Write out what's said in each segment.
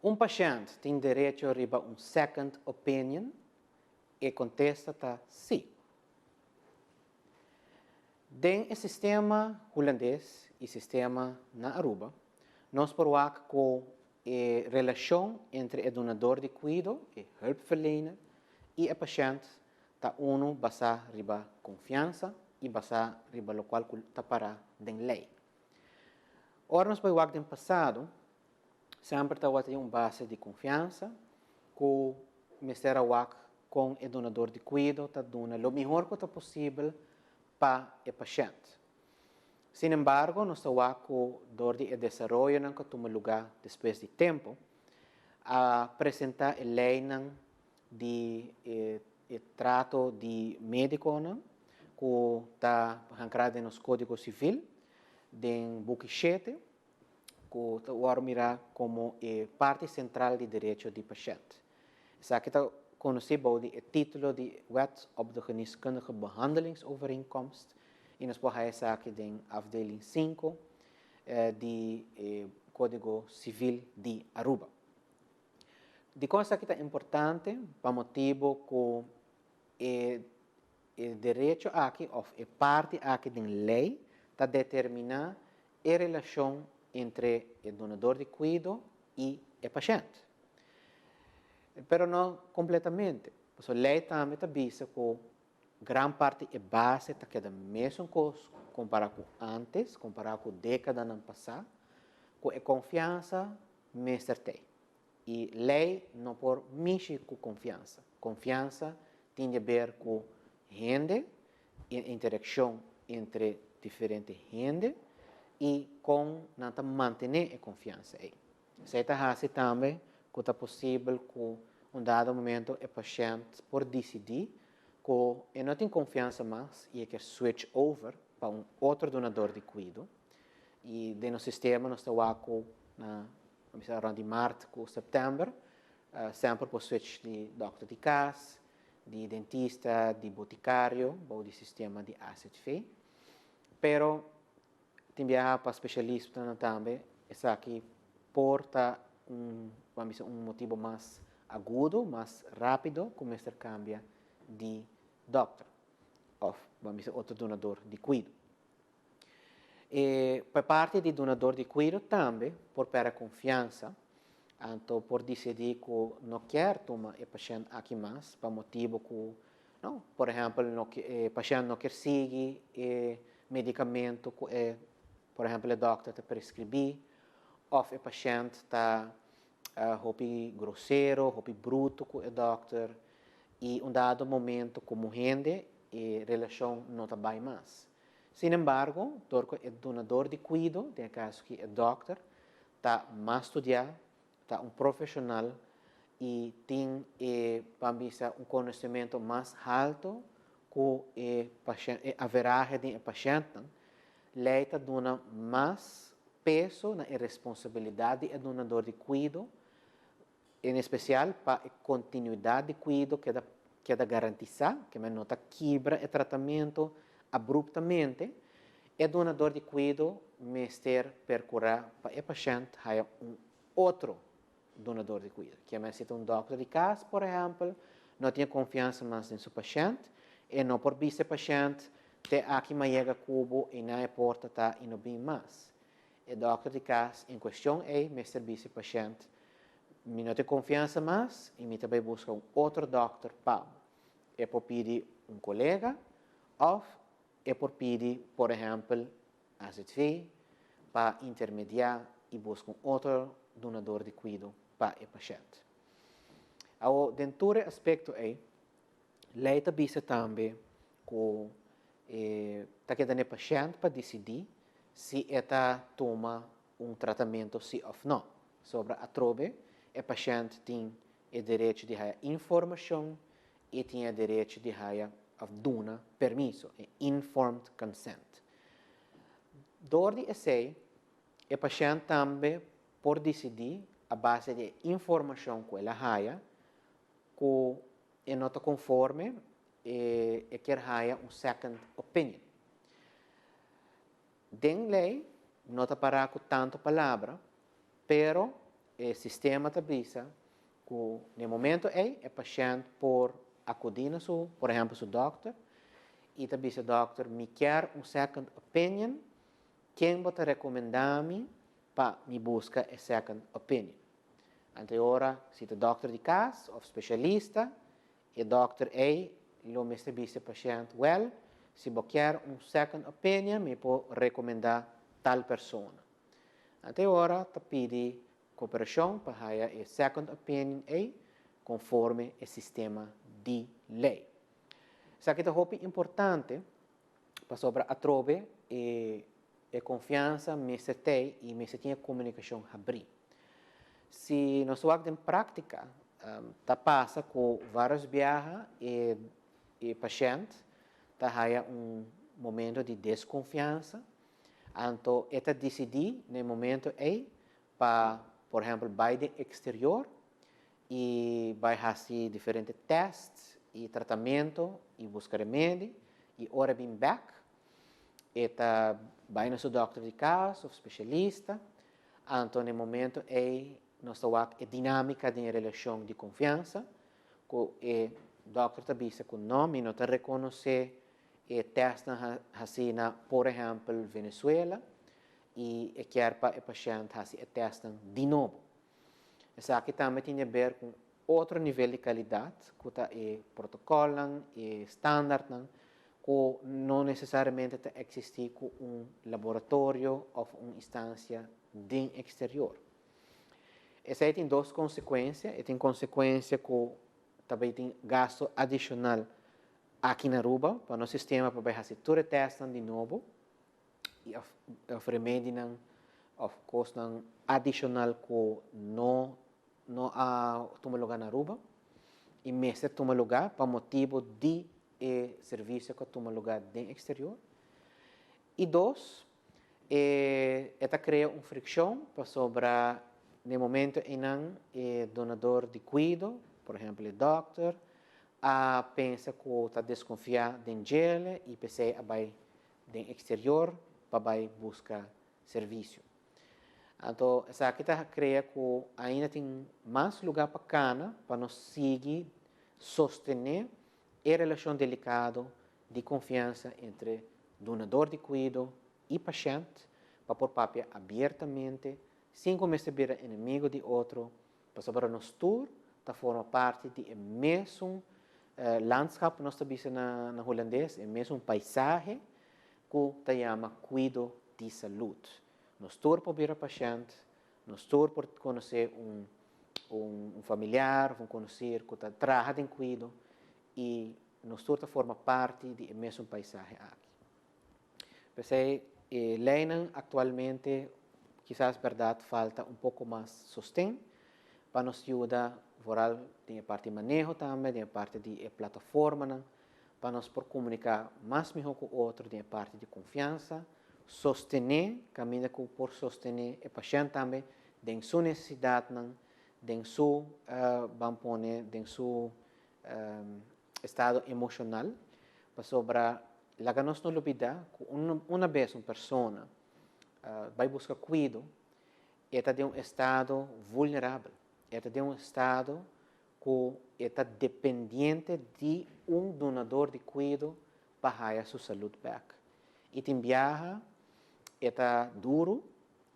Un pashent tin derecho riba un second opinion? E contesta ta si. Den e sistema Hulandes y sistema na Aruba, nos por wak cu e relacion entre e dunador di cuido, e hulpverlener, y e pashent ta uno basa riba confiansa y basa riba locual cu ta para den ley. Ora nos bay wak den pasado, semper tawatin un base di confiansa cu mester a wak con e dunador di cuido ta duna lo mihor cu ta posibel pa e pashent. Sin embargo, nos ta wak cu door di e desaroyonan cu a tuma luga despues di tempo, a presenta e leynan di e trato di mediconan cu ta hancra den nos Codigo Civil den buki 7, cu ta worde mira como e parti central di derecho di pashent. Esaki ta conoci bou di e titulo di Wet op de Geneeskundige Behandelingsovereenkomst y nos por haya esaki den afdeling 5 di e Codigo Civil di Aruba. Dicon esaki ta importante? Pa motibo cu e derecho aki of e parti aki den ley ta determina e relacion entre e dunador di cuido y e pashent. Pero no completamente. Pasobra ley tambe ta bisa cu gran parti e base ta keda mesun cos compara cu antes, compara cu decadanan pasa, cu e confiansa mester t'ey. Y ley no por mishi cu confiansa. Confiansa tin di ber cu hende, e interaccion entre diferente hende y con nan ta mantene e confiansa ey. Esey ta haci tambe cu ta posibel cu un dado momento e pashent por dicidi cu e no tin confiansa mas y e kier switch over pa un otro dunador di cuido. Y den nos sistema nos ta wak cu na rond di maart cu september semper por switch di dokter di cas, di dentista, di boticario, bou di sistema di AZV. Pero tin biaha pa specialistanan tambe esaki por ta un, ban bisa, un motibo mas agudo, mas rapido cu mester cambia di dokter of, ban bisa, otro dunador di cuido. E pa parti di dunador di cuido tambe por perde confiansa, anto por dicidi cu no kier tuma e pashent aki mas pa motibo cu, no, por ehempel, no, e pashent no kier sigui e medicamento cu e, por ehempel, e dokter ta prescribi, of e pashent ta hopi grosero, hopi bruto cu e dokter y un dado momento como hende e relacion no ta bay mas. Sin embargo, door cu e dunador di cuido, den e caso aki e dokter, ta mas studia, ta un profesional y tin e, ban bisa, un conocimento mas halto cu e pashent, e averahe di e pashentnan, ley ta duna mas peso na e responsabilidad di e dunador di cuido, en especial pa e continuidad di cuido keda garantisa, cu no ta kibra e tratamento abruptamente. E dunador di cuido mester percura pa e pashent haya un otro dunador di cuido. Kiermen si un dokter di cas, por ehempel, no tin confiansa mas den su pashent, e no por bisa e pashent te aki m'a yega cu bo y na e porta ta y no bin mas. E dokter di cas en cuestion ey mester bisa e pashent: "Mi no tin confiansa mas y mi ta bay busca un otro dokter pa bo." E por pidi un colega of e por pidi, por ehempel, AZV pa intermedia y busca un otro dunador di cuido pa e pashent. Awo, den tur aspecto ey, ley ta bisa tambe cu ta keda na e pashent pa dicidi si e ta tuma un tratamento si of no. Sobre atrobe, e pashent tin e derecho di haya informacion y tin e derecho di haya of duna permiso, e informed consent. Door di esey, e pashent tambe por dicidi a base di informacion cu el a haya cu e no ta conforme e kier haya un second opinion. Den ley no ta para cu tanto palabra, pero E sistema ta bisa ku na momento ei e pashènt por akudí na su, por ehèmpel, su dòkter i ta bisa dòkter: "Mi ke un second opinion, ken bo ta rekomendá mi pa mi buska e second opinion?" Anto ora, si e dòkter di kas òf spesialista, e dòkter ei lo mester bisa pashènt: "Well, si bo ke un second opinion, mi por rekomendá tal persona." Anto ora ta pidi kooperashon pa e second opinion ei konforme e sistema di lei. Esaki ta hopi importante pasobra atrobe e konfiansa mester tin i mester tin komunikashon habrí. Si nos wak den práktika, ta pasa ku vários biaha e pashènt ta haya un momento di deskonfiansa, anto e ta disidí na e momento ei pa, por ehèmpel, bai den eksterior i bai hasi diferente tèst i tratamentu i buska remedi, i ora bin bèk e ta bai na su dòkter di kas òf spesialista. Anto na e momento ei nos ta wak e dinámika di relashon di konfiansa ku e dòkter ta bisa ku no, mi no ta rekonosé e tèst asina, por ehèmpel, Venezuela, i e ke pa e pashènt hasi e tèst di nobo. Esaki tambe tin di aber ku otro nivel di kalidat, ku ta e protokòl i standard, ku no nesesariamente ta eksistí ku un laboratorio òf un instansia den eksterior. Esei tin dos konsekuensia. Tin konsekuensia ku tambe tin gastu adishonal aki na Aruba pa nos sistema pa hasi tur e tèst di nobo i òf remedinan òf kosnan adishonal ku no a tuma lugá na Aruba i mester tuma lugá pa motibu di e servisio ku tuma lugá den eksterior. I dos, e ta krea un frikshon pasobra na momento einan e dunadó di kuido, por ehèmpel, e dòkter, a pensa ku ta deskonfiá di dje i p'esei a bai den eksterior pa bai buska servisio. Anto, esaki ta krea ku ainda tin mas lugá pa kana pa nos sigui sostené e relashon delikado di konfiansa entre dunadó di kuido i pashènt pa por papia abiertamente, sin kuminsá bira enemigu di otro, pasobra nos tur ta forma parti di e mesun landschap, nos ta bisa na hulandes, e mesun paisahe ku ta yama kuido di salú. Nos tur por bira pashènt, nos tur por konosé un familiar, un konosí ku ta traha den kuido i nos tur ta forma parti di e mesun paisahe aki. P'esei, lei aktualmente kisas berdat falta un poko mas sosten pa nos yuda, vooral den parti maneho tambe, den parti di plataforma, pa nos por komuniká mas mihó ku otro den parti di konfiansa, sostené, kaminda ku por sostené e pashènt tambe den su nesesidat, den su ban pone, den su estado emoshonal, pasobra laga nos no lubidá ku un bes un persona bai buska kuido, e ta den un estado vulnerabel, e ta den un estado ku ta dependiente di un dunadó di kuido pa haña su salú bèk. I tin biaha e ta duru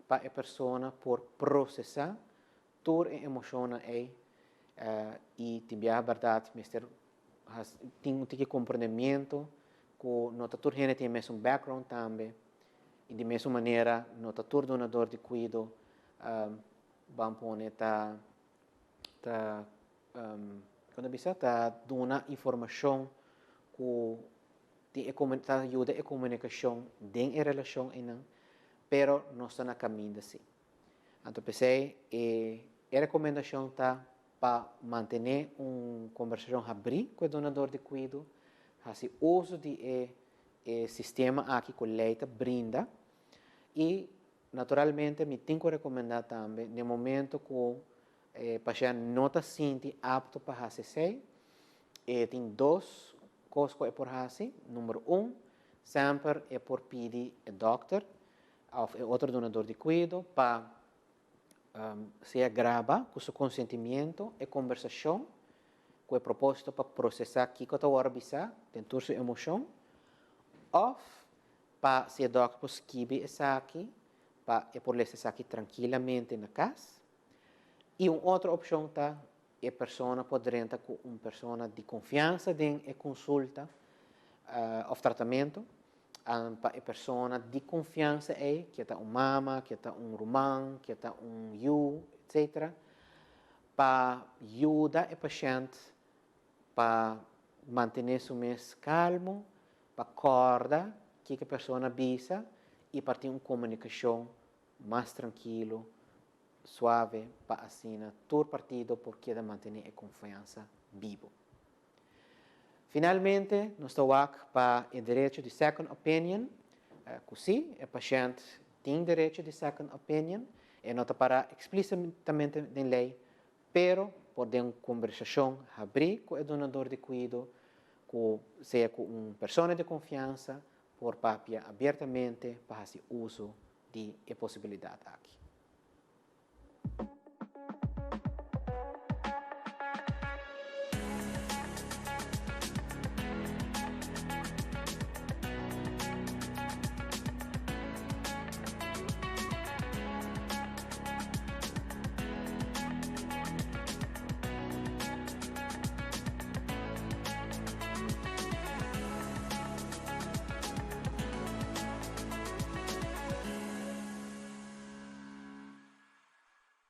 pa e persona por prosesá tur e emoshon ei i tin biaha berdat mester tin ku komprondementu ku no ta tur hende tin e mesun background tambe i di mesun manera no ta tur dunadó di kuido ban pone ta kon bisa ta duna informashon ku tin e ta yuda e komunikashon den e relashon einan, pero nos ta na kaminda sí. Anto p'esei e rekomendashon ta pa mantené un kombersashon habrí ku e dunadó di kuido, hasi uso di e sistema aki ku lei ta brinda i naturalmente mi tin ku rekomendá tambe, na momento ku e pashènt no ta sinti apto pa hasi esei, tin dos kos ku e por hasi. Number 1, semper e por pidi e dòkter òf e otro dunadó di kuido pa sea graba ku su konsentimentu e kombersashon ku e propósito pa prosesá kiko ta wòrdu bisá den tur su emoshon, òf pa si e dòkter por skibi esaki pa e por lesa esaki trankilamente na kas. I un otro opshon ta e persona por drenta ku un persona di konfiansa den e konsulta òf tratamentu, pa e persona di konfiansa ei, ke ta un mama, ke ta un ruman, ke ta un yu, etc., pa yuda e pashènt pa mantené su mes kalmu, pa kòrda kiko e persona a bisa i pa tin un komunikashon mas trankilo, suave, pa asina tur partido por keda mantené e konfiansa bibu. Finalmente, nos ta wak pa e derecho di second opinion, ku sí, e pashènt tin derecho di second opinion, e no ta pará eksplísitamente den lei, pero por den un kombersashon habrí ku e dunador di kuido, ku sea ku un persona di konfiansa, por papia abiertamente pa hasi uso di e posibilidat aki.